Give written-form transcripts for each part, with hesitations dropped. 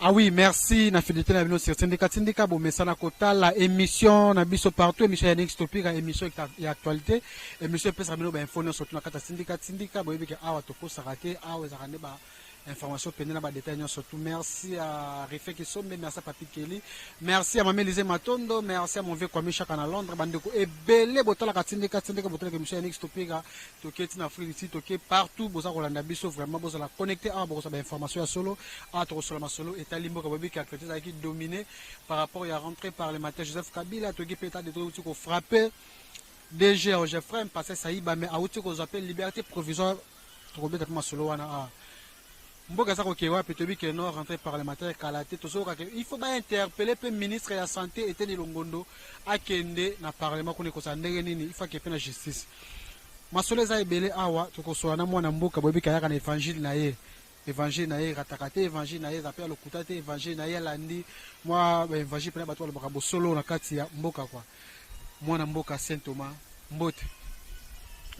Ah oui, merci na fidélité na bino sur Tindika Tindika. Bomesana kotala émission na biso partout, émission ya Next Topic, émission ya actualité, émission epesaka bino ba info nyonso na kati ya Tindika Tindika. Boyebi ke awa tokosaka te, awa ezalaka nde ba information pene na ba détail nyonso tout. Merci à Rife Kisombe, merci à Papi Kelly, merci à Mamé Lisée Matondo, merci à mon vieux Kwame Chaka na Londres. Bandeko ebele botalaka Tindika Tindika, botalaka émission ya Next Topic. Toke ti na Afrique ti toke partout, boza kolanda biso vraiment, bozala connecté awa, bokozwa ba information ya solo. Awa tokosola masolo etali mboka. Boyebi ke actualité ezalaki dominé par rapport ya rentrée parlementaire Joseph Kabila. Toki mpe état de droit euti kofrappe DG Roger Frem Pasteur Sayiba, mais auti kozwa mpe liberté provisoire. Tokobeta mpe masolo wana awa. Mboka eza kokee wapi? Toyebi ke no rentrée parlementaire kala te. Tozoyoka ke il faut bainterpeller mpe ministre ya santé Eteni Longondo, akende na parlement kuna. Ekozala ndenge nini? Il faut ake mpe na justice. Masolo eza ebele awa. Tokosola na mwana mboka. Boyebi kayaka na évangile na ye, évangile na ye erataka te, évangile na ye eza mpe ya lokuta te, évangile na ye alandi mwa baévangile mpena bato balobaka bosolo na kati ya mboka kwa. Mwana mboka Saint Thomas, mbote.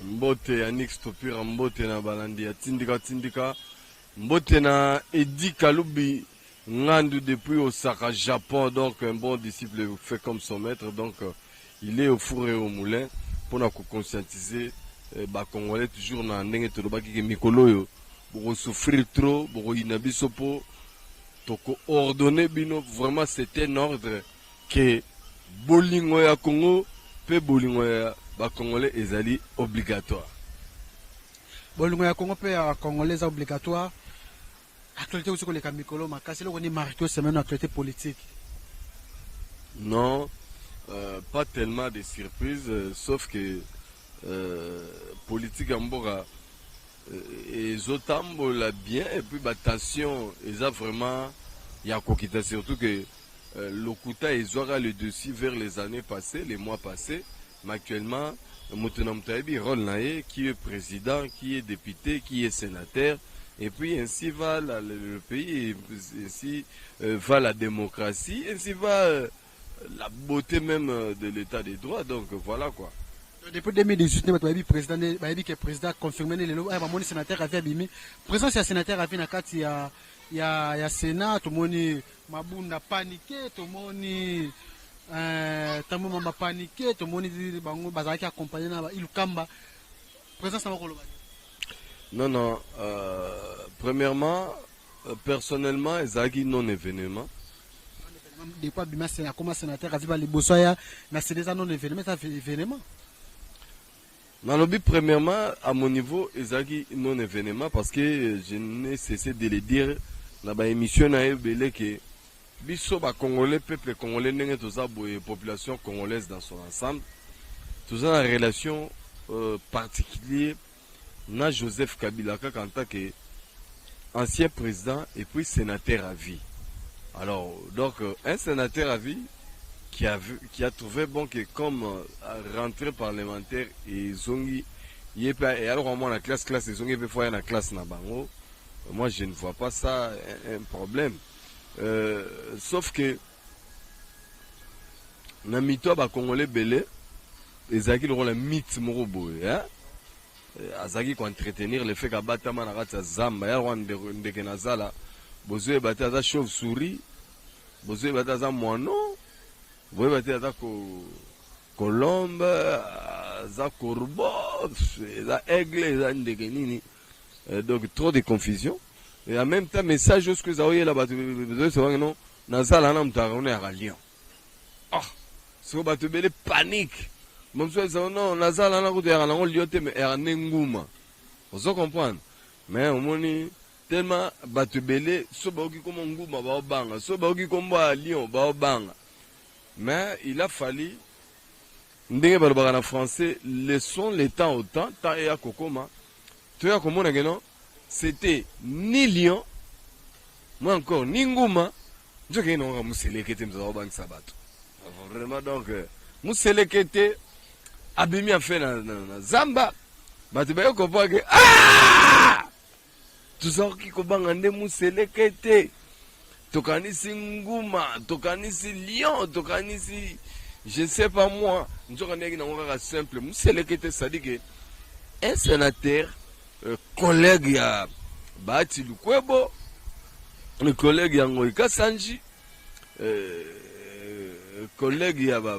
Mbote Yannick Topira, mbote na balandi ya Tindika Tindika, mbote na Edi Kalubi Ngandu depuis Osaka, Japon. Donc un bon disciple fait comme son maître, donc il est au four et au moulin mpona koconscientiser bacongolais toujours na ndenge tolobaki ke mikolo oyo bokosouffrir trop, bokoyina biso mpo tokoordonne bino. Vraiment, c'est un ordre ke bolingo ya Congo mpe bolingo ya bacongolais ezali obligatoire. Bolingo ya Congo mpe ya congolais eza obligatoire. Actualité osi koleka mikolo makasi, eloko nini marqué semaine, actualité politique? Non, pas tellement de surprises, sauf que politique ya mboka ezotambola bien et puis batension eza vraiment ya kokita, surtout que lokuta ezwaka le dessus vers les années passées, les mois passés, mais actuellement moto na moto ayebi rôle na ye, qui est président, qui est député, qui est sénateur, et puis ainsi va le pays, et ainsi va la démocratie, ainsi va la beauté même de l'état des droits. Donc voilà quoi. Depuis 2018 nde bato bayebi président, nde bayebi ke président confirmé. Nde lelo aya bamoni sénateur à vie abimi, présence ya sénateur à vie na kati ya Sénat. Tomoni Mabunda paniqué, tomoni Tambo Mamba paniqué, tomoni bango bazalaki accompagné na Ilukamba. Présence na bakoloba? Non, premièrement, personnellement ezalaki non événement. Depuis abima, akoma sénateur à vie, baliboso aya na Sénat, eza non événement? Eza événement. Nalobi premièrement, à mon niveau ezalaki non événement, parce que je n'ai cessé de le dire na baémission na ye ebele ke biso bacongolais, peuple congolais, ndenge toza boye, population congolaise dans son ensemble, toza na relation particulier na Joseph Kabila kaka en tant que ancien président et puis sénateur à vie. Alors donc un sénateur à vie qui a trouvé bon que comme rentrée parlementaire ezongi, ye mpe eyaloko mwana classe, classe ezongi mpe fo aya na classe na bango. Moi, je ne vois pas ça un problème, sauf que na mito ya bacongolais ebele ezalaki lokola mythe moko boye, hein? Azalaki koentretenir le fait kabatama na kati ya zamba ya roi ndeke na zala. Bozoyeba te aza chauve souris, bozoyeba te aza moineau, boyeba te aza colombe, aza corbeau, eza aigle, eza ndeke nini. Donc trop de confusion et en même temps message oyo soki eza oyela bato bezoyesa non, nazala na moto akona yaka lion. Ah, soki bato ebele panique, mosusu eza non, nazala na kutu yaka nango lion te, mais yaka nde nguma. Ozo comprendre? Mais omoni tellement bato ebele so bayoki kombo nguma baobanga, so bayoki kombo ya lion baobanga. Mais il a fallu, ndenge balobaka na français, laissons le temps au temps. Temps eya kokoma, toya komona ke non, c'était ni lion moi encore ni nguma, nzokende nango moseleke te moto azobangisa bato vraiment. Donc moseleke te abimi afe na zamba, bato baye comprendre ke ah, tozalaki kobanga nde moseleke te, tokanisi nguma, tokanisi lion, tokanisi je ne sais pas moi, nzoka ndenge nango kaka simple moseleke te. C'est-à-dire que un sénateur, collègue ya Bahati Lukwebo. Collègue ya Ngoyi Kasanji, collègue ya ba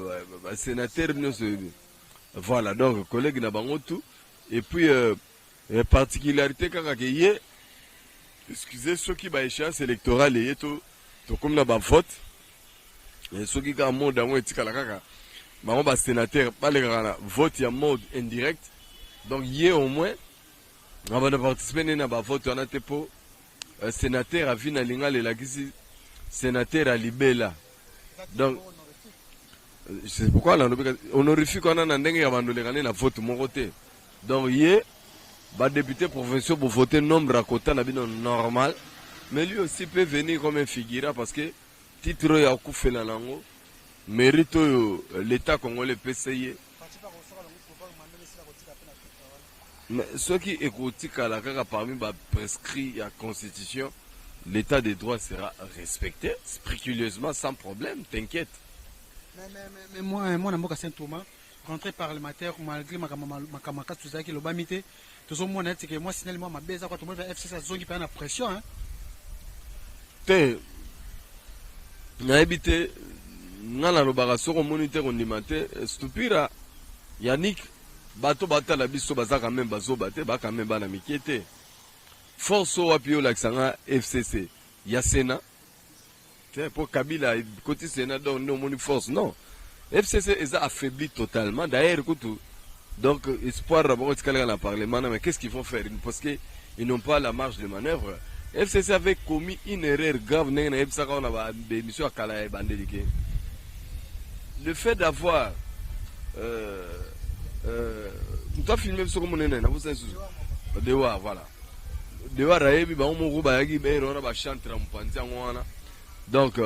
sénateur nyonso, voilà. Donc collègue na bango tout. Et puis particularité kaka ke ye, excusez, soki ba échéance électorale eye, to tokomi na bavote, soki kaka mode yango etikala kaka bango basénateur balekaka na vote ya mode indirect. Donc ye au moins abanda participe nde na bavote wana te, mpo sénateur avi na lingala elakisi sénateur alibela. Donc c'est pourquoi nalobi honorifique wana na ndenge ya bandoleka nde na vote moko te. Donc ye, badéputé provinciaux bovote nombre ya quota na bino normal, mais lui aussi peut venir comme un figurant, parce que titre oyo akufela nango, mérite oyo l'État congolais epesa ye. Mais soki ekotikala kaka parmi baprescrit ya constitution, l'État de droit sera respecté scrupuleusement, sans problème, t'inquiète. Mais moi, mwana mboka Saint Thomas, rentrée parlementaire, malgré makambo makasi tozalaki elobami te, tozomona ete ke mwa signal mwa mabe eza kwa. Tomoni FCC azongi mpenza na pression, hein. Te, nayebi te. Nga nalobaka, soki omoni te, kondima te. Stupira Yannick, bato batala biso baza quand même bazoba te, ba quand même bana mike te. Force oyo wapi olakisa nga FCC ya Sénat te, mpo Kabila ekoti Sénat, donc nde omoni force? Non, FCC eza affaibli totalement. D'ailleurs kutu, donc espoir na bango etikali kaka na parlement. Mais qu'est-ce qu'ils vont faire? Parce que ils n'ont pas la marge de manœuvre. FCC avait commis une erreur grave, ndenge nayebisaka wana baémission ya kala ya ebandeli, ke le fait d'avoir moto afilme biso komonene nabosani susu, Dewar, voilà, Dewar ayebi bango moko bayaki bere wana, bachantre ya mopanzi yango wana. Donc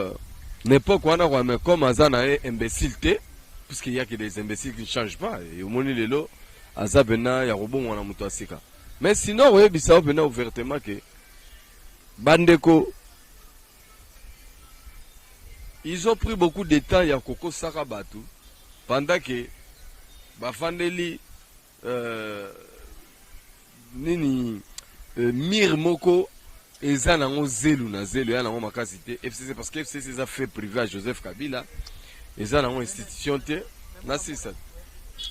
na époque wana quoi. Mais comme aza na ye imbécile te, puisqu'il y a que des imbéciles qui ne changent pas, omoni lelo aza pena ya kobongwana moto ya sika. Mais sinon oyebisa yo pena ouvertement ke bandeko, ils ont pris beaucoup de temps ya kokosaka bato pendant que bafandeli nini, mire moko eza nango zelu na zelu ya nango makasi te, FCC, parce que FCC eza fait privé ya Joseph Kabila, eza nango institution te. Na sisa,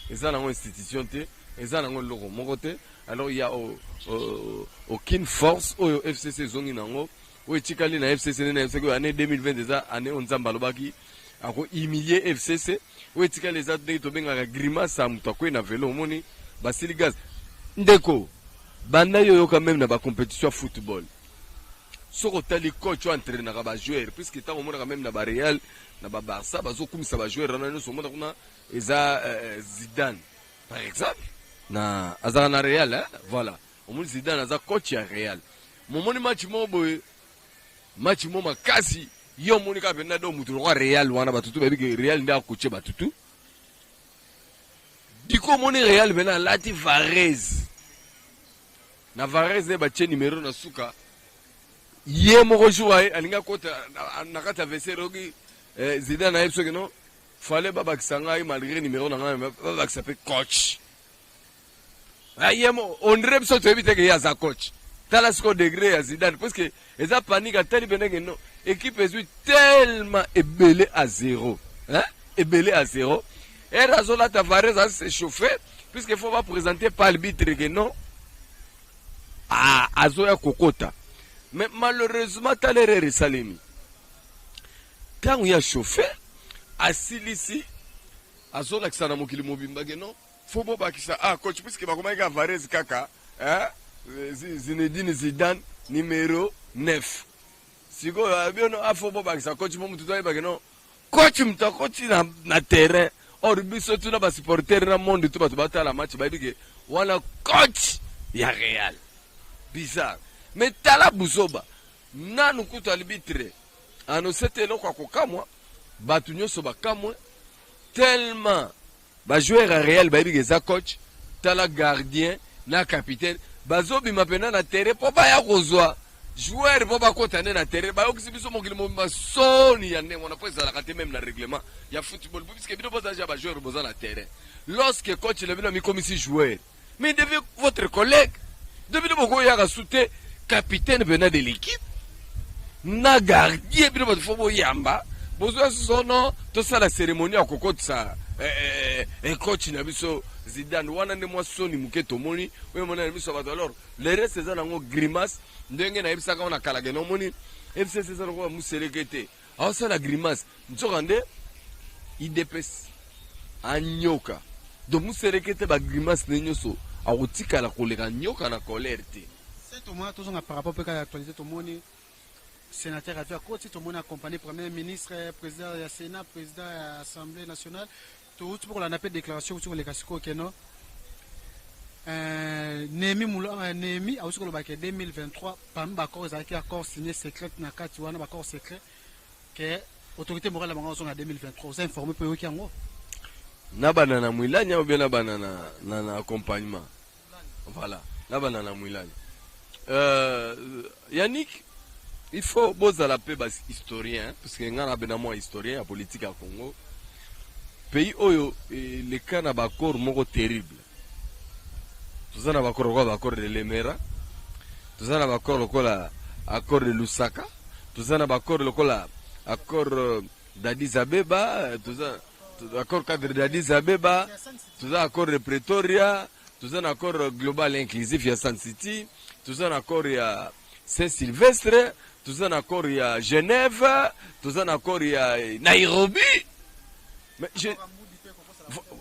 eza nango institution te, eza nango eloko moko te. Alors il y a aucune force oyo FCC ezongi nango. Oyo etikali na FCC nde na FCC oyo année 2020 eza année oyo Nzambe alobaki akohumilie FCC. Oyo etikali eza ndenge tobengaka grimace ya moto akwei na velo, omoni basili gaz. Ndeko, banda yo oyoka même na bacompétition ya football, soki otali coach oyo entraînaka bajoueur, puisque ntango omonaka même na bareal, na babarça, bazokumisa bajoueur wana nyonso, omona kuna eza Zidane par exemple, na azalaka na Real, hein? Voilà, omoni Zidane aza coach ya Real. Momoni match moko boye, match mo makasi, ye omoni kaka mpenza do motu lokwa Real wana, bato tu bayebi ke Real nde akoche bato tu diko. Omoni Real mpena alati varese, na varese nde batie numero na suka. Ye moko jour aye alingi akota na kati ya vestiaire, oki Zidane ayebi soki non, fallait babakisa ngai malgré numéro na ngai, babakisa mpe coach. Ye mo ondire biso toyebi te ke ye aza coach. Tala sikoyo degré ya Zidane, puisque eza panique, atali pendenge non, équipe ezwi tellement ebele à zéro, hein? Ebele à zéro, ere azolata varese, azosechauffe, puisque faut baprésenter par arbitre ke non, azoya kokota. Mais malheureusement, tala erreur esalemi. Ntango ya chauffe asilisi, azolakisa na mokili mobimba ke non, faut bobakisa ah coach, puisque bakomaki kaka varese kaka, eh? Zinedine Zidane numéro 9. Sikoyo abiono afo bobakisa coach, mo mutu toyebake no coach moto akoti na terrain. Or biso tuna basupporter na monde tu, bato batala match bayebi ke wana coach ya Real. Bizarre, mais tala buzoba nanu kutu arbitre annonce te. Eloko ya kokamwa, bato nyonso bakamwe tellement bajoueur ya Real bayebi ke eza coach. Tala gardien na capitaine bazobima mpena na terrain mpo baya kozwa joueur mpo bakota nde na terrain. Bayokisi biso mokili mobimba soni ya ndenge wana, mpo ezalaka te même na règlement ya football, puisque bino boza ja bajoueur, boza na terrain. Lorsque coach na bino amikomisi joueur, mais devait votre collègue de bino bokoyaka su te, capitaine venant de l'équipe. Na gardien, bino bato fo boyamba, bozwa sono, tosala cérémonie ya kokotisa coach na biso Zidane. Wana nde mwa soni moke tomoni oyo emoni na miso ya bato. Alors le reste eza nango grimace. Ndenge nayebisaka wana kalage, nomoni FCC eza lokola moseleke te, aosala grimace, nzoka nde UDPS anyoka. Donc moseleke te, bagrimace nde nyonso akotikala koleka nyoka na colère te. Tomona, tozonga par rapport mpe kaka ya actualité. Tomoni sénateur avi akoti, tomoni accompagné premier ministre, président ya Sénat, président ya Assemblée nationale. Touti mpo kolanda mpe déclaration outi koleka sikoyo keno Néhémie awuti koloba ke 2023, parmi baaccord ezalaki accord signé secrète na kati wana, baaccord secret ke autorité morale na bango azonga 2023. Oza informé mpo oyoki yango? Na bana na Mwilanya ou bien na bana na accompagnement, voilà, na bana na Mwilanya. Yannick, il faut bozala mpe bahistorien, parce que ngai na mwa historien ya politique ya Congo. Pays oyo eleka na baaccord moko terrible. Toza na baaccord lokola baaccord de Lemera, toza na baaccord lokola accord de Lusaka, toza na baaccord lokola accord d'Addis Abeba, toza accord cadre d'Addis Abeba, toza accord de Pretoria, toza na accord global inclusif ya Sun City, toza na accord ya Saint Sylvestre, toza na accord ya Genève, toza na accord ya Nairobi. Mais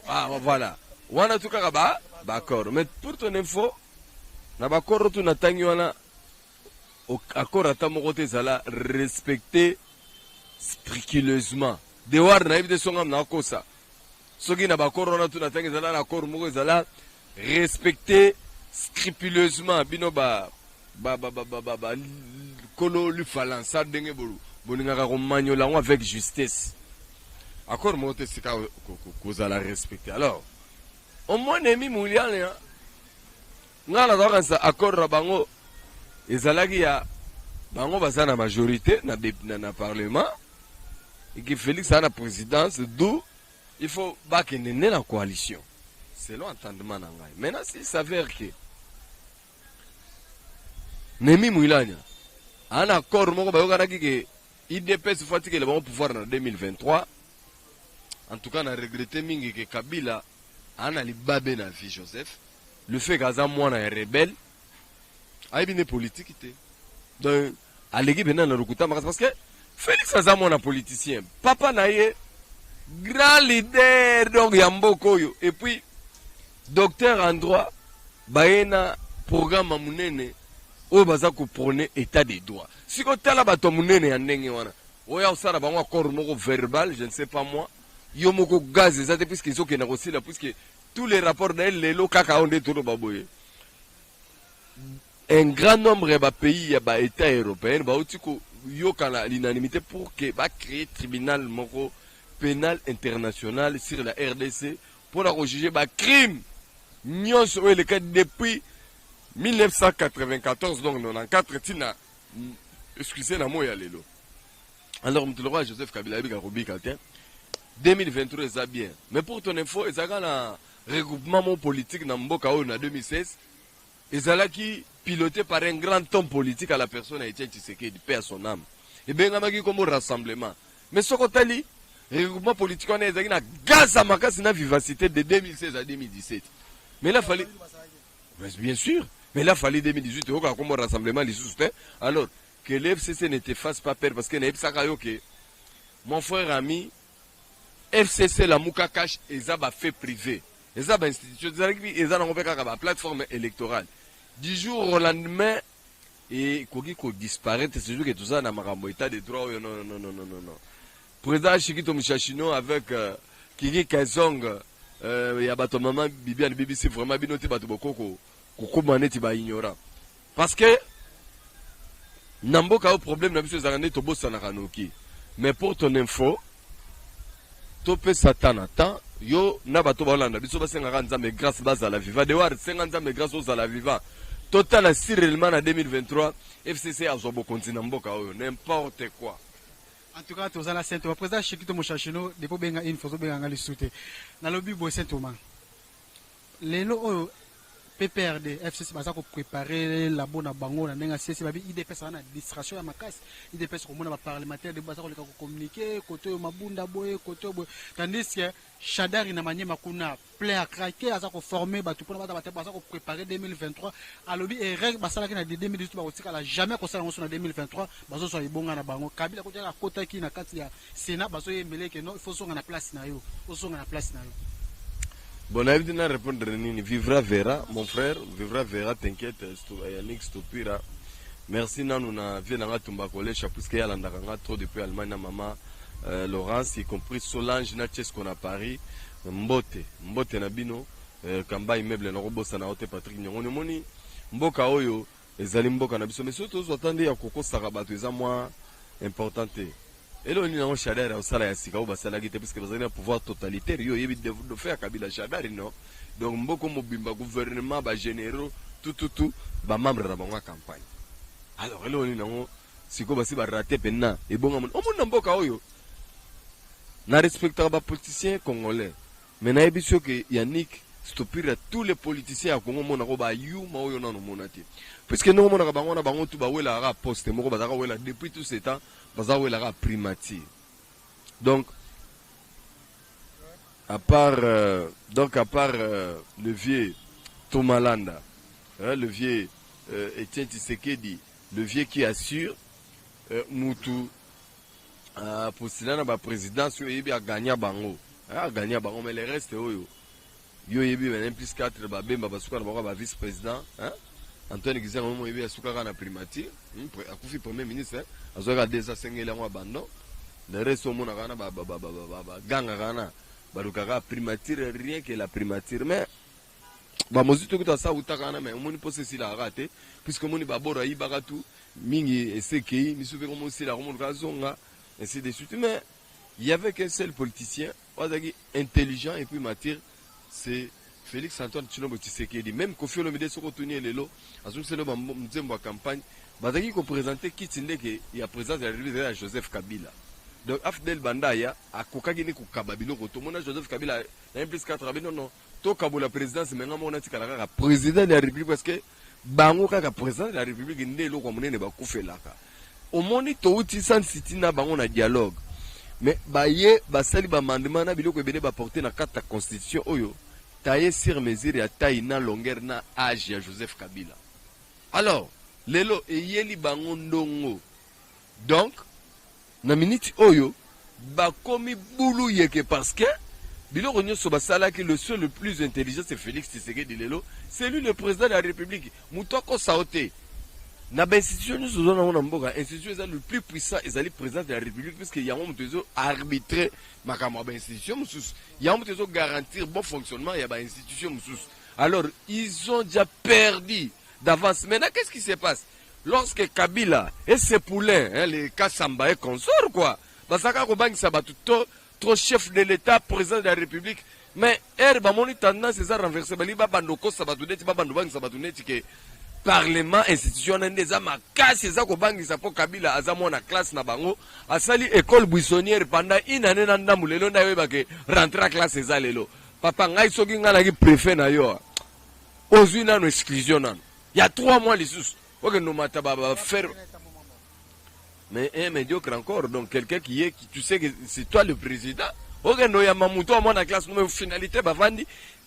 ah, voilà, wana tu kaka ba baaccord. Mais pour ton info, na baaccord tu natangi wana, accord ata moko te ezala respecté scrupuleusement. Dewar, nayebi te songa nakosa soki na baaccord wana tu natangi ezala na accord moko ezala respecté scrupuleusement. Bino ba ba ba ba ba ba ba kolo lifalansa, ndenge bolingaka komanyola yango avec justesse, accord moko te esika kozala respecté. Alors omoni Muliane, ngai nazalaka accord na bango ezalaki ya bango baza na majorité na parlement eke Félix aza na présidence, d'où il faut bakende nde na coalition selon entendement na ngai. Maintenant, s'il s'avère que Néhémie Mwilanya aza na accord moko bayokanaki ke UDPS fo atikela bango pouvoir na 2023, en tout cas na regrette mingi ke Kabila aza na libabe na vie. Joseph, le fait ke aza mwana ya rebelle, ayebi nde politike te, donc aleki mpenza na lokuta makasi, parce que Félix aza mwana politicien, papa na ye grand leader donc ya mboka oyo, et puis docteur en droit. Baye na programme ya monene oyo baza koprôner état de droit. Sikoyo tala bato ya monene ya ndenge wana oyo osala bango accord moko verbal, je ne sais pas moi, yo moko gaz eza te, puisque ezokenda kosila, puisque tous les rapports na ye lelo kaka oyo nde toloba boye, un grand nombre ya bapays ya baétat européen bauti koyokana l'unanimité pour que bacréer tribunal moko pénal international sur la RDC mpona kojuger bacrime nyonso oyo eleka depuis 1994, donc 94 ntina, excuse na moi ya lelo. Alors moto lokola Joseph Kabila ayebika kobika te 2023 eza bien. Mais pour ton info, ezalaka na regroupement mo politique na mboka oyo na 2016, ezalaki piloté par un grand homme politique à la personne ya Etienne Tshisekedi, paix à son âme. Ebengamaki kombo Rassemblement. Mais soki otali regroupement politique wana, ezalaki na gaz ya makasi na vivacité de 2016 à 2017. Mais là fallait, bien sûr, mais là fallait 2018 oyoka kombo Rassemblement lisusu te. Alors que le FCC ne te fasse pas peur, parce que nayebisaka yo ke mon frère ami, FCC, Lamuka, CACH eza bafait privé, eza bainstitution, ezalaki, eza nango mpe kaka baplateforme électorale. Du jour au lendemain ekoki kodisparaître, surtout ke toza na makambo état de droit oyo. Non, non, non, non, non, non. Président Shikito Mushashino avec Kiki Kazong ya bato mama Bibiane BBC, vraiment bino te bato bokoko kokóma neti baignorant, parce que na mboka oyo problème na biso ezalaka nde tobosanaka noki. Mais pour ton info, topesa temps na temps. Yo na bato baolanda biso, basengaka Nzambe grâce bazala vivant. Dewar, senga Nzambe grâce ozala vivant. Totala si réellement na 2023 FCC azwa bokonzi na mboka oyo. N'importe quoi. En tout cas toza na Saint Thomas, président Shikito Moshashino. Depuis obenga une fois, ozobenganga lisusu te. Nalobi boye, Saint Thomas, lelo oyo PPRD FCC baza koprépare labo na bango na ndenge ya CC. Babi UDPS aza na distraction ya makasi. UDPS komona baparlementaire debout baza koleka kocommuniquer kote oyo, Mabunda boye, kote oyo boye, tandis que Shadari na Manyema kuna plein à craquer, aza koformer bato mpona baza bato baza koprépare 2023. Alobi erreur basalaki na 2018, bakotikala jamais kosala yango so na 2023. Bazozwa ebonga na bango. Kabila kotaka akotaki na kati ya Sénat, bazoyembele ke non, il faut ozonga na place na yo, ozonga na place na yo. Bon, nayebi te na répondre nini. Vivra verra, mon frère, vivra verra, t'inquiète. Yannick Stopira, merci nanu na vie nanga Tumba Kolesha, puisque ye alandaka nga trop depuis Allemagne, na mama Laurence, y compris Solange na Chesco na Paris. Mbote, mbote na bino. Kamba immeuble, nakobosana yo te. Patrick Nyongoni, omoni mboka oyo ezali mboka na biso, mais soki tozwa ta nde ya kokosaka bato, eza mwa important te. Eloko nini yango Shadari osala ya sika oyo basalaki te? Puisque bazalaki na pouvoir totalitaire. Yo oyebi dauphin ya Kabila, Shadari, non? Donc mboka mobimba, gouvernement, bagénéraux, tututu, bamembre na bango ya campagne. Alors eloko nini yango sikoyo basi barater mpena ebonga moni? Omoni, na mboka oyo na respectaka bapoliticien congolais, mais nayebi soki Yannick Stopira, tous les politiciens ya Congo, omonako bayuma oyo nano omona te, puisque ndenge omonaka bango wana, bango tu bawelaka kaka poste moko. Bazalaka wela depuis tout ce temps, baza welaka primature. Donc à part le vieux Thomas Landa, hein, le vieux Etienne Tshisekedi, le vieux qui assure mutu postula na baprésidence oyo oyebi, aganya bango, aganya bango. Mais le reste oyo yo oyebi, ba 1 plus 4, babemba basuka na bango ba vice président, hein? Antoine Gizenga momo oyebi asukaka na primature, akufi premier ministre, azwaka deux, asengeli yango abandon. Le reste omonaka wana bagangaka wana, balukaka primature, rien que la primature. Mais bamozi toki to asa utaka wana, mais omoni mposa esilaka kaka te, puisque omoni baboro ayibaka tu mingi, esekei misu mpe komosila, komoluka azonga, ainsi de suite. Mais il y avait qu'un seul politicien oyo azalaki intelligent et puis mature, c'est Félix Antoine Tshilombo Tshisekedi. Même Koffi Olomide, soki otuni ye lelo, azongiseli nzembo ya campagne bazalaki koprésente kiti ndeke ya présidence de la République ya Joseph Kabila. Donc AFDL banda aya akokaki ni kokaba biloko. Tomona Joseph Kabila na 1 plus 4 abi non, non, tokabola présidence, mais nga moko natikala kaka président de la République, parce que bango kaka président de la République nde eloko ya monene bakufelaka. Omoni, touti Sun City na bango na dialogue, mais baye basali baamendement na biloko ebele baporte na kati ya constitution oyo taille sur mesure ya taille na longueur na age ya Joseph Kabila. Alors lelo eyeli bango ndongo. Donc na miniti oyo bakomi bulu yeke, parce que biloko nyonso basalaki, le seul le plus intelligent, c'est Félix Tshisekedi. Lelo c'est lui le président de la République. Moto akosa o te. Na bainstitution nyonso oza nango na mboka, institution eza le plus puissant ezali président de la République, puisque yango moto ezo arbitre makambo ya bainstitution mosusu, yango moto ezo garantir bon fonctionnement ya bainstitution mosusu. Alors ils ont déjà perdu d'avance. Maintenant, qu'est-ce qui se passe lorsque Kabila et ses poulains, hein, les Kasamba et consorts, quoi, bazalaka kobangisa bato to trop, chef de l'État, président de la République? Mais ere bamoni tendance eza renversé, balingi babanda okosa bato neti babanda obangisa bato neti ke parlement, institution wana nde eza makasi, eza kobangisa, mpo Kabila aza mwana classe na bango, asali école buissonnière pendant une année na ndambu. Lelo nde ayebake rentre classe eza lelo. Papa, ngai soki ngai naki préfet na yo, ozwi nano exclusion nano ya 3 mois lisusu, okende omata bafaire. Mais un médiocre encore, donc quelqu'un qui est qui, tu sais que c'est toi le président, okende oyamba moto amwana classe. Mais finalité bavandi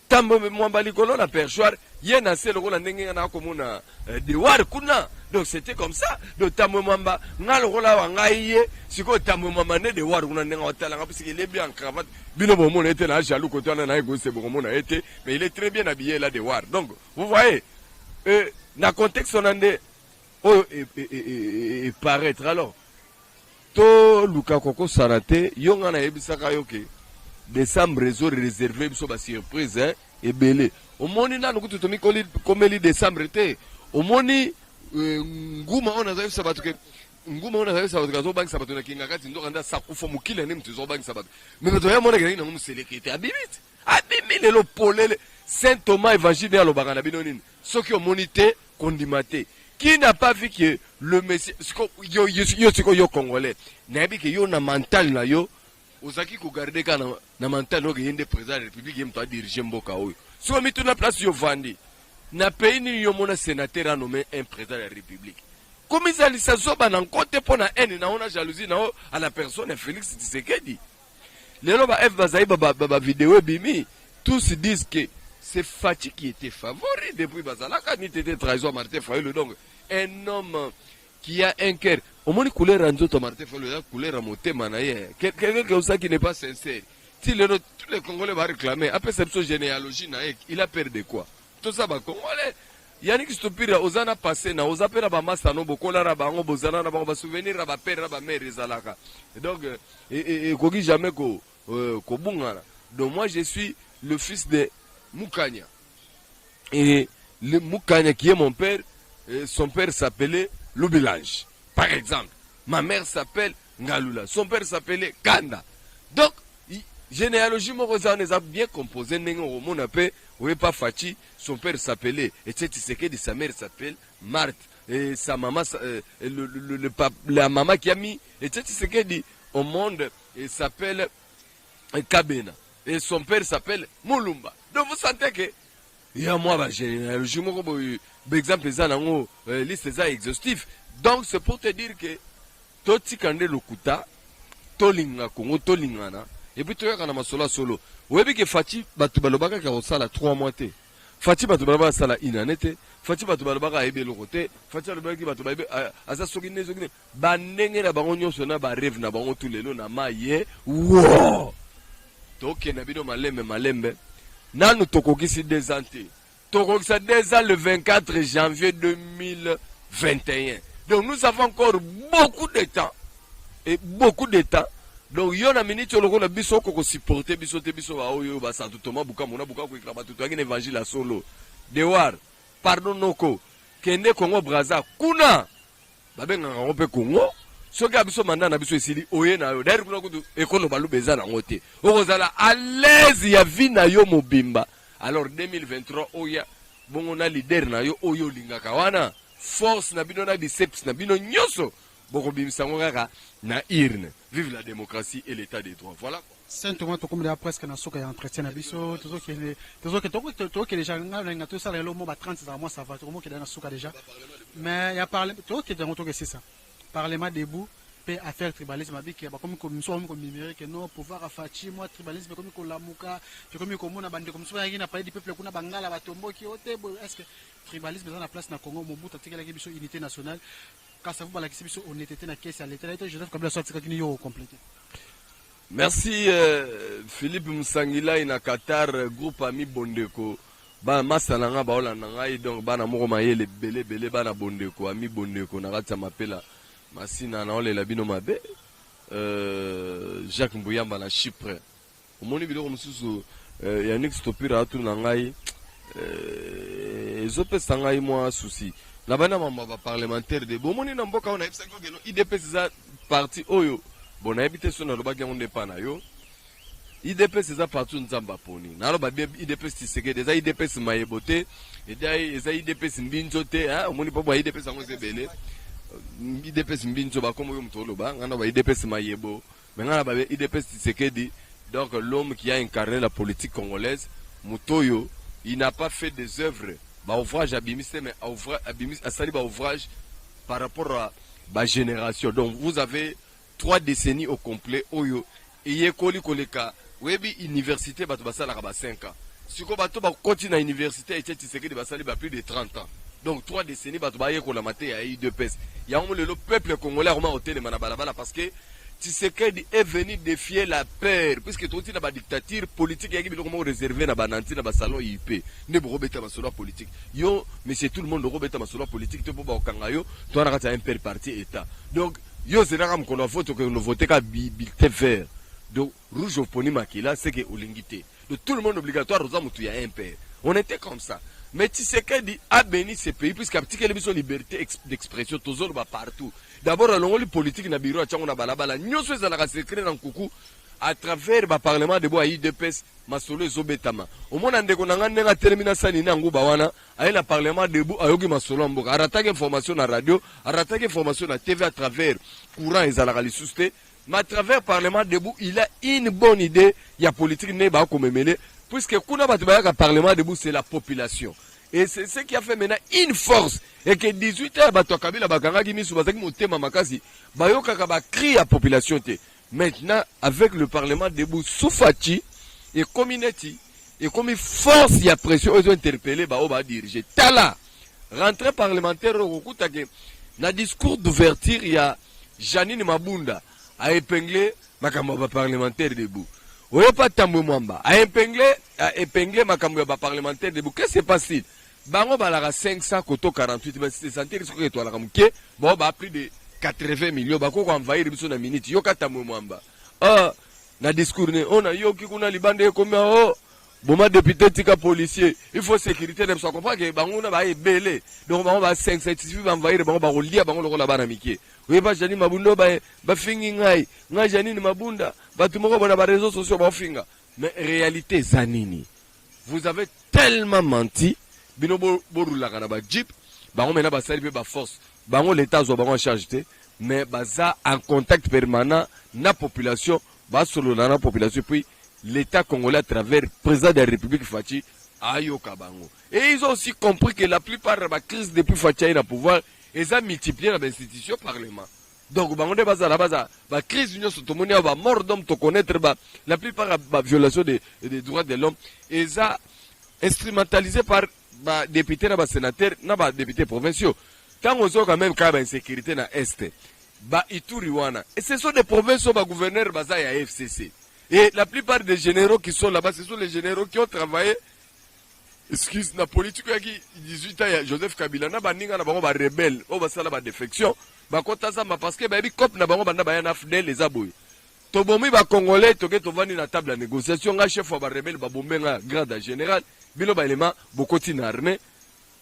tambo mwamba likolo na perchoir, ye na se lokola ndenge nga nakomona dewar kuna. Donc c'était comme ça. Donc Tambo Mwamba, nga lokola awa ngai ye sikoyo Tambo Mwamba nde dewar kuna, ndenge otalanga, parce qu'il est bien en cravate. Bino bomona ete na jaloux kote wana na egoise, bokomona ete, mais il est très bien habillé là, dewar. Donc vous voyez, na contexte wana nde oyo eparaître. Alors toluka kokosana te. Yo, nga nayebisaka yo ke décembre ezo réserve biso basurprise, hein, ebele. Omoni, nanu kutu tomikomeli décembre te. Omoni, nguma oyo nazoyebisa bato ke nguma oyo nazoyebisa bato ke azobangisa bato na kinga kati, nzoka nde asakufa mokili nde moto ezobangisa bato. Mais bato ya monaki nango moseleke te, abimi te, abimi lelo polele. Saint Thomas, évangile nde alobaka na bino nini? Soki omoni te, kondima te. Qui n'a pas vu que le messie? Yo, yo sikoyo, yo Congolais, nayebi ke yo na mental na yo ozalaki kogarde kaka na mental oyo ye nde président ya République, ye moto adirige mboka oyo. Soki mituna place yo vandi, Na pays nini yo mona sénateur a nommé un président de la République? Komizalisa zoba na nko te mpo na haine na yo, na jalousie na yo à la personne ya Félix Tshisekedi. Lelo ba F bazali bavideo ebimi, tous disent que c'est Fatshi qui était favori depuis bazalaka ni tete trahison ya Martin Fayulu. Donc un homme qui a un cœur, omoni couleur ya nzoto ya Martin Fayulu eza couleur ya motema na ye. Quelqu'un comme ça qui n'est pas sincère, ti lelo tous les Congolais baréclamer apesa biso généalogie na ye. Il a peur de quoi? Toza Bacongolais. Yannick Stopira, oza na passé na oza mpe na bamasa no, bokola na bango, bozala na bango, basouvenir na bapère na bamère ezalaka. Donc ekoki jamais kobungana. Donc moi, je suis le fils de Mukanya, et le Mukanya qui est mon père, son père s'appelait Lubilange, par exemple. Ma mère s'appelle Ngalula, son père s'appelait Kanda. Donc généalogie moko eza wana, eza bien composé. Ndenge okomona mpe oyepa Fatshi, son père s'appelait Etienne Tshisekedi, sa mère s'appelle Marthe et sa maman, la maman qui a mis Etienne Tshisekedi au monde s'appelle Kabena et son père s'appelle Mulumba. Donc vous sentez que ya mwa bagénéalogie moko boye, baexemple eza nango, liste eza exhaustif. Donc c'est pour te dire que totika nde lokuta, tolinga Kongo, tolingana, et puis toyaka na masolo ya solo. Oyebi ke Fatshi, bato balobaka kaka kosala 3 mois te. Fatshi, bato balobaka asala une année te. Fatshi, bato balobaka ayebi eloko te. Fatshi alobaki, bato bayebi aza soki nde soki nde bandenge na bango nyonso na barêve na bango. Tu lelo na mai ye wo, tokende bino malembe malembe. Nanu tokokisi 2 ans te, tokokisa 2 ans le 24 janvier 2021. Donc nous avons encore beaucoup de temps et beaucoup de temps. Donc yo na minute oyo, lokola biso okokosupporte biso te, biso baoyo basantu Toma Buka mona buka koyikela bato, toyaki na évangile ya solo dewar. Pardon noko, kende Congo Braza kuna, babengaka yango mpe Congo. Soki ya biso mandat na biso esili, oye na yo. D'ailleurs kuna kutu ekolo baluba eza nango te, okozala à l'aise ya vie na yo mobimba. Alors 2023 oya bongo na leader na yo oyo olingaka wana, force na bino na biceps na bino nyonso, bokobimisa yango kaka na urne. Vive la démocratie et l'état des droits! Voilà quoi. Saint Thomas, tokomi deja presque na suka ya entretien na biso. Tozokende, tozokende déjà. Ngai nalinga tosala elo mo ba 30 ezala mwa, ça va. Tokomokende na suka déjà, mais ya parle tokokende yango, tokesisa parlement debout mpe affaire tribalisme. Abiki bakomi, misu bakomi komimere ke no pouvoir aFatshi, mwa tribalisme ekomi kolamuka. Tokomi komona bandeko mosusu bayaki na Palais du Peuple kuna, bangala batomboki o te boye. Est ce que tribalisme eza na place na Congo? Mobutu atikelaki biso unité nationale, kasi avu balakisi biso honnêteté na caisse ya leta ete Joseph Kabila so atikaki ni yo okomplete. Merci Philippe Musangilai na Qatar, groupe Ami Bondeko. Ba masa na nga baolanda ngai, donc bana moko mayele ebele ebele, bana Bondeko, Ami Bondeko na kati ya mapela masina, naolela bino mabe. Jacques Mbuyamba na Chypre, omoni biloko mosusu, Yannick Stopira atuna ngai, ezopesa ngai mwa souci na bana mama baparlementaire de bomoni na mboka oyo. Nayebisaki okeno UDPS eza parti oyo, bon, nayebi te so nalobaki yango nde epa na yo. UDPS eza parti Nzambe aponi. Naloba bien, UDPS Tshisekedi eza UDPS mayebo te, eza UDPS mbinzo te. Omoni mpo bwa UDPS yango eza ebele. UDPS mbinzo bakombo oyo moto oloba, ngai na ba UDPS mayebo, mais ngai na ba UDPS Tshisekedi. Donc l'homme qui a incarné la politique congolaise, moto oyo il n'a pas fait des œuvres, baouvrage abimisi te, mais asali baouvrage par rapport à bagénération. Donc vous avez 3 décennies au complet oyo eyekoli koleka. Oyebi université, bato basalaka ba 5 ans. Sikoyo bato bakoti na université Etienne Tshisekedi basali ba plus de 30 ans. Donc 3 décennies bato bayekolama te ya UDPS yango. Lelo peuple congolais akoma kotelema na balabala parce que Tshisekedi est venu défier la peur, puisque toti na badictature politique eyaki biloko moko réservé na bananti na basalon IP nde bokobeta masolo ya politique. Yo monsieur tout le monde okobeta masolo ya politique te mpo bakokanga yo. To wana kati ya MPR, parti état. Donc yo ozelaka mokolo ya vote, okende vote ka bulletin vert, donc rouge oponi makila, c'est que olingi te. Donc tout le monde obligatoire oza motu ya MPR. On était comme ça, mais Tshisekedi a béni ce pays puisque atikeli biso liberté d'expression, tozoloba partout. D'abord alongoli politique na bureau, atiango na balabala. Nyonso ezalaka secret na nkuku, à travers baparlement debout ya UDPS masolo ezobetama. Omona ndeko na nga ndenge atelemi na sani na nguba wana, aye na parlement debout, ayoki masolo ya mboka. Arataki information na radio, arataki information na TV, à travers courant ezalaka lisusu te, mais à travers parlement debout il a une bonne idée ya politique nde bakomemele, puisque kuna bato bayaka parlement debout, c'est la population. Et c'est ce qui a fait maintenant une force et que 18 heures, bato ya Kabila bakangaki miso, bazalaki motema makasi, bayokaka bacri ya population te. Maintenant, avec le Parlement debout sous Fatshi, ekomi neti ekomi force ya pression oyo ezointerpeller baoyo badirige. Tala rentrée parlementaire oyo, okokutake na discours d'ouverture ya Janine Mabunda, aépingle makambo ya baparlementaire debout. Oyepa Tambwe Mwamba aépingle makambo ya baparlementaire debout. Qu'est-ce qui se passe? Bango balaka 500 koto 48, mais sentir soki etwalaka moke, bao ba plus de 80 millions bako koenvahir biso na minute. Yoka Tambwe Mwamba, ah, na discours ne oyo nayoki kuna libanda, ekomi o boma député, tika policier, il faut sécurité na biso. Comprend ke bango na ba ebele, donc bango ba 500 suffit baenvahir bango, bakolia bango lokola bana mike. Oyeba Janine Mabunda, bafingi ngai, ngai Janine Mabunda, bato moko bona baréseaux sociaux baofinga. Mais réalité eza nini? Vous avez tellement menti. Bino borulaka na bajeep, bango mena basali mpe baforce. Bango, l'État azwa bango en charge te, mais baza en contact permanent na population, basolola na population. Puis l'État congolais, à travers président de la République Fatshi, ayoka bango. Et ils ont aussi compris que la plupart ya bacrise depuis Fatshi aye na pouvoir eza multiplié na bainstitution parlement. Donc bango nde bazala baza bacrise nyonso tomoni awa, bamort d'homme toconnaître, ba la plupart ya baviolation des droits de l'homme eza instrumentalisé par badéputé na basénateur na badéputé provinciaux. Ntango ozoyoka même kaka bainsécurité na Est, baituri wana, et ce sont des provinces oyo bagouverneur baza ya FCC, et la plupart des généraux qui sont là-bas, ce sont les généraux qui ont travaillé, excuse, na politique oyaki 18 ans ya Joseph Kabila na baninga na bango barebelle oyo basala badéfection, bakota zamba, parce que bayebi cope na bango banda baya na AFDL eza boye: tobomi bacongolais, toke tovandi na table ya négociation, nga chef ya barebelle, babombe nga grade ya général, bino baelema bokoti na armée.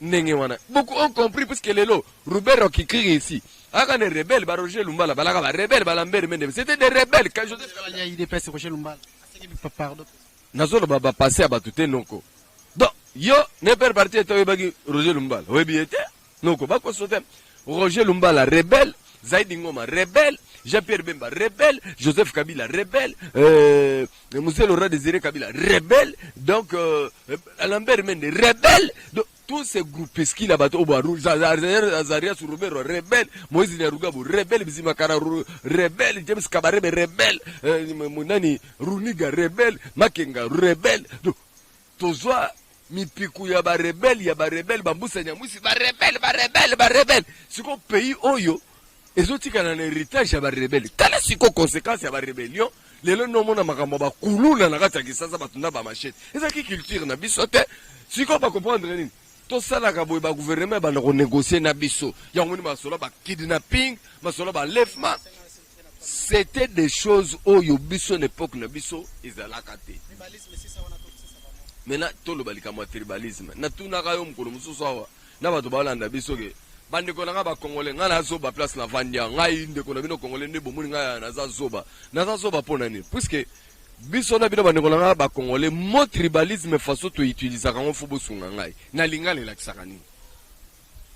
Ndenge wana beaucoup ont compris, puisque lelo Ruberwa kikiri ici aka ne rebelle, ba Roger Lumbala balaka barebelle, balambert Mende, c'était des rebelles quand Joseph Ya UDPS, Roger Lumbala aseki pardon. Nazoloba bapasse ya bato te, noko. Donc yo ne père parti ete oyebaki Roger Lumbala, oyebi ye te, noko, bakoso te. Roger Lumbala rebelle, Zaidi Ngoma rebelle, Jean-Pierre Bemba rebelle, Joseph Kabila rebelle, Moussé Laurent Désiré Kabila rebelle, donc Lambert Mende rebelle. Donc tous ces groupes là, bato oyo, Azarias Ruberwa rebelle, Moïse Nyarugabo rebelle, Bizima Kara rebelle, James Kabarebe rebelle, nani, Runiga rebelle, Makenga rebelle. Donc tozwa mipiku ya barebelle, ya barebelle, bambusa Nyamwisi barebelle, barebelle, barebelle. Sikoyo pays oyo ezotikala na héritage ya barebelle. Tala sikoyo conséquence ya barébellion lelo, nomona makambo ya bakuluna na kati ya Kisasa, bato na bamachete. Ezalaki culture na biso te. Sikoyo bacomprendre nini? Tosalaka boye, bagouvernement ebanda konégocie na biso. Yango moni masolo bakidnapping, masolo baenlèvement, c'était des choses oyo biso na époque na biso ezalaka te. Maintenant toloba likambo ya tribalisme. Natunaka yo mokolo mosusu awa na bato balanda biso ke bandeko na ngai bacongolais, ngai nazoba place navandi ya ngai, ndeko na bino congolais nde bomoni ngai naza zoba. Naza zoba mpo na nini? Puisque biso na bino, bandeko na ngai bacongolais, mot tribalisme, façon toutilisaka yango, fo bosunga ngai na lingala, elakisaka nini?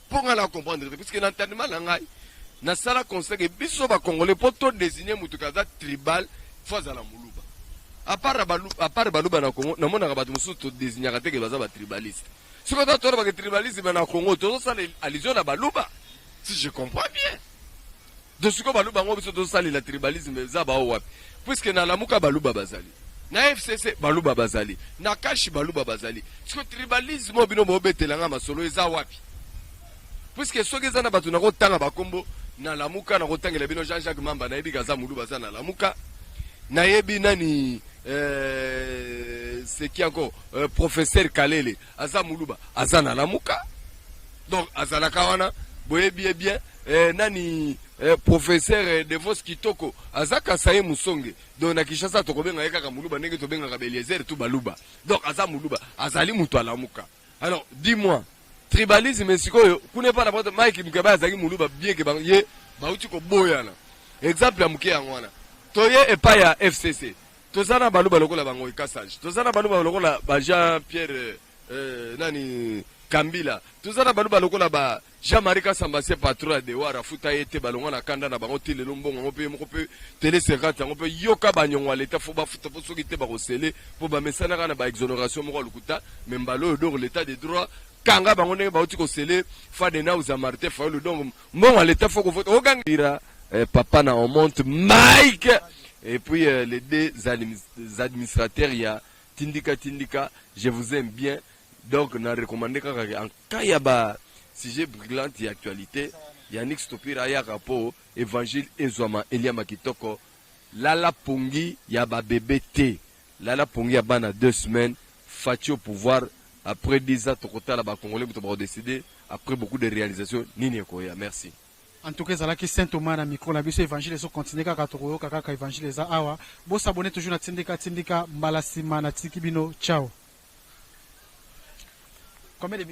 Mpo ngai na comprendre te, puisque na entendement na ngai nasala constat ke biso bacongolais, mpo todésigne moto aza tribal, fo azala moluba. À part baluba na Congo, namonaka bato mosusu todésignaka te ke baza batribaliste. Soki ota tolobaka tribalisme na Congo, tozosala allusion na baluba, si je comprends bien. Donc sikoyo baluba yango biso tozosalela tribalisme eza bao wapi? Puisque na Lamuka baluba bazali, na FCC baluba bazali, na CACH baluba bazali. Sikoyo tribalisme oyo bino bobetelanga masolo eza wapi? Puisque soki eza na bato nakotanga bakombo na Lamuka, nakotangela bino Jean-Jacques Mamba, nayebi kaza moluba, aza na Lamuka. Nayebi nani, c'est qui encore, professeur Kalele, aza moluba, aza na Lamuka, donc azalaka wana, boyebi ye bien. Nani, professeur Devos Kitoko, aza kasaye musonge, donc na Kinshasa tokobenga ye kaka moluba ndenge tobengaka Beliezer tu baluba. Donc aza moluba, azali moto alamuka. Alors dis-moi, tribalisme sikoyo kuna epa na poto, Mike Mukeba azalaki moluba, bien ke ye bauti koboyana. Exemple ya moke yango wana. Toye epai ya FCC, toza na baluba lokola bango Ekasage, toza na baluba lokola ba Jean Pierre nani, Kambila, toza na baluba lokola ba Jean Marie Kasamba, se patron ya dewar, afuta ye te, balongwa na kanda na bango ti lelo. Mbongo yango mpe moko mpe tele 50 yango mpe yoka banyongo ya leta, fo bafuta, mpo soki te bakosele, mpo bamesanaka na baexonération moko ya lokuta. Me mbala oyo, dor l'état de droit, Kanga bango ndenge bauti kosele Fadenauza, Martin Fayulu. Donc mbongo ya leta faut kovota okangira. Papa na on monte Mike et puis les deux administrateurs ya Tindika Tindika, je vous aime bien. Donc na recommandé kaka, en cas ya ba sujet brûlante ya actualité, Yannick Stopira ayaka mpo évangile ezwama, eliama kitoko. Lala pongi ya babebe te, lala pongi ya bana 2 semaines. Fatshi au pouvoir après 10 ans, tokotala bacongolais moto bakodécider après beaucoup de réalisation nini ekoya. Merci. En tout cas, ezalaki Saint Thomas na micro na biso. Évangile ezocontinue kaka, tokoyoka kaka évangile eza awa. Bosabone toujours na Tindika Tindika. Mbala nsima natiki bino, ciao. Combien de minutes?